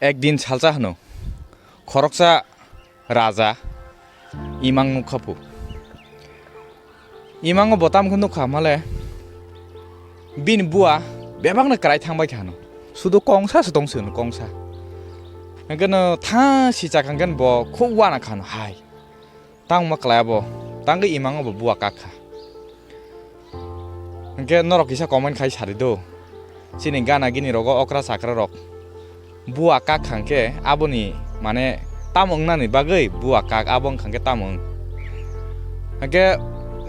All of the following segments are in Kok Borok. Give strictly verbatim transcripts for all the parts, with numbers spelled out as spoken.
Ekdin salsa hwno, khoroksa raja imang nukha phu. Imango bo tamo khe nukha male, bini bua bebakno kwrai thangbai kha hwno. Sudu kongsa se tong se hwno, kongsa. Hwnkhe no tha si chakha hwnkhe bo khub wana kha hwno hai. Tamo ma kwlai abo, tangwi imango bo bua kak kha. Hwnkhe norok kisa comment khai sari do. Chini gana gini rogo okra chakra rok bua kak kha hwnkhe aboni mane tamo wngnani bagwi bua kak abo wngkha hwnkhe tamo wng. Hwnkhe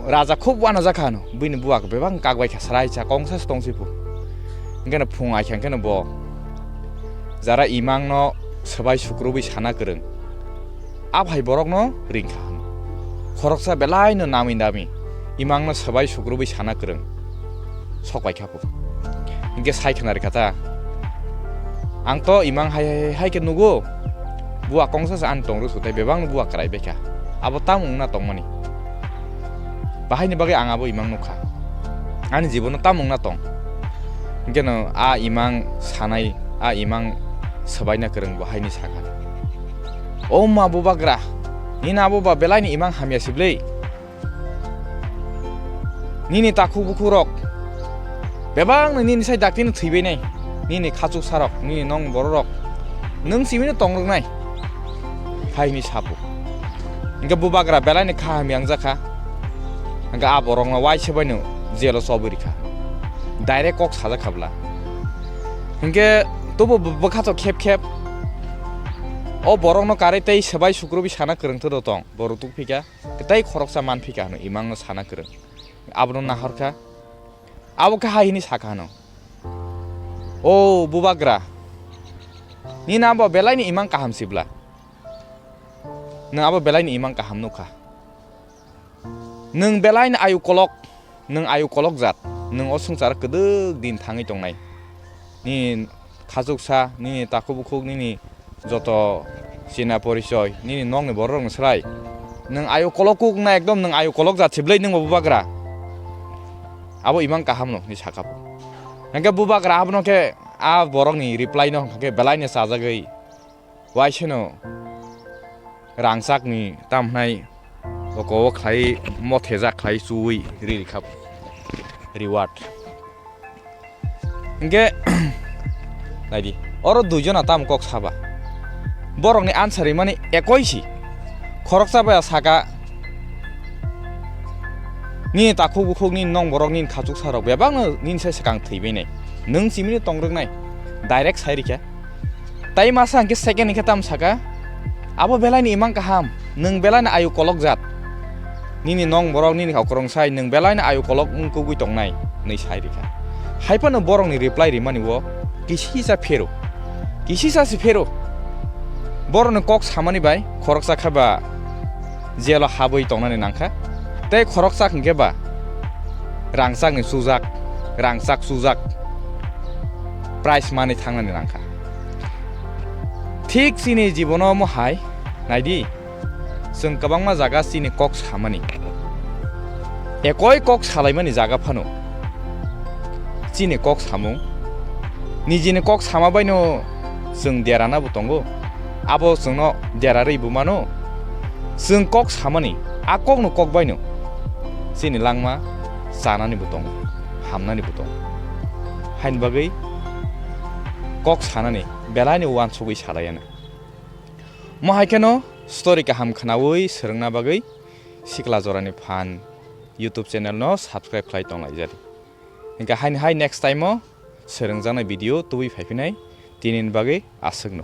raja khub wanajak kha hwno, buini bua bebak kak bai kha, srai cha kongsa se tong se phu. Hwnkhe no phung ai kha hwnkhe no bo jara imang no swbai sukrubwi sana kwrwng. Aphai borokno ring kha hwno. Khoroksa belaino nami nami imangno swbai sukrubwi sana kwrwng sok pai kha phu. Hwnkhe sai khna rikha ta. Ang to imang hai hai hai khe nugo. Bua kongsa se ani tong rwsu tei bebakno bua kwrai bai kha. Abo tamo wngna tongmani. Bahaini bagwi ang abo imang nukha. Ani jibono tamo wngna tong. Hwnkhe no a imang sanai, a imang swbaina kwrwng bo haini sakha. O ma bubagra, nini abo ba belaini imang hamya siblei. Nini takhuk bukhuk rok bebakno nini sai daktino thwibainai. Nini khachuksarok, nini nong bororok, nwng simino tong rwknai. Haini sapo. Hwnkhe bubagra belaini kha hamya wngjakha. Hwnkhe a borokno waisa baino jelo chobwi rikha. Direct kok sajak kha bwla. Hwnkhe tobo bwkha to khep khep. O borokno karwi tei swbai sukrubwi sana kwrwngthodo tong. Borok tukphika. Tei khoroksa manphika hwno imangno sana kwrwng. Abono nahorkha. Abo khe hai hwnwi sakha hwno. O bubagra. Nini abo belaini imang kaham sibla. Nwng abo belaini imang kaham nukha. Nwng belaino ayu kolok, nwng ayu kolok jat, nwng o swngcharo kwdwk din thangwi tongnai. Nini khachuksa, nini takhuk bukhuk, nini joto china porichoi, nini nokni bororokni swrai nwng ayu kolok kuk wngna, ekdom nwng ayu kolok jat siblai nwng bo bubagra. Abo imang kaham no, ni sakha bo. Hwnkhe bubagra abono khe a borokni reply no hwnkha khe belaino chajagwi. Waiseno rangchakni tamhnai oko o khlai mothejak khlai chuwi ri rikha reward. Hwnkhe naidi, oro duijona tamo kok saba. Borokni answer rimani ekoi si. Khoroksa baya saka, nini takhuk bukhuk, nini nong borok, nini khachuksarok bebakno nini sai swkang thwibainai. Nwng chimino tong rwknai. Direct sai rikha. Tai masa hwnkhe second hwnkhe tamo saka, abo belaini imang kaham, nwng belaini ayu kolok jat. Nini nong borok, nini kok kwrwng sai, nwng belaini ayu kolok wng kugui tongnai, hwnwi sai rikha. Hai phano borokni reply rimani o kisisa phero, kisisa se phero. Borokni kok samani bai khoroksa khe ba jelo habwi tongnani nangkha, tei khoroksa hwnkhe ba rangchakni chujak, rangchak chujak prize manwi thangnani nangkha. Thik chini jibono omo hai, naidi, chwng kwbangma jaga chini kok samani, ekoi kok salaimani jaga phano chini kok samung, nijini kok sama baino chwng derana bo tongo, abo chwngno derarwi bo mano. Chwng kok samani, a kokno kok baino chini langma chanani bo tongo, hamnani bo tongo. Haini bagwi kok sanani belaini uansugwi salaiya na. Mo hai kheno story kaham khnaui swrwngna bagwi Sikla Jorani Phan YouTube channel no subscribe khlai tonglaijadi. Hingkhe haini hai next time o swrwngjaknai video tubui phaiphinai, tinini bagwi aswkno.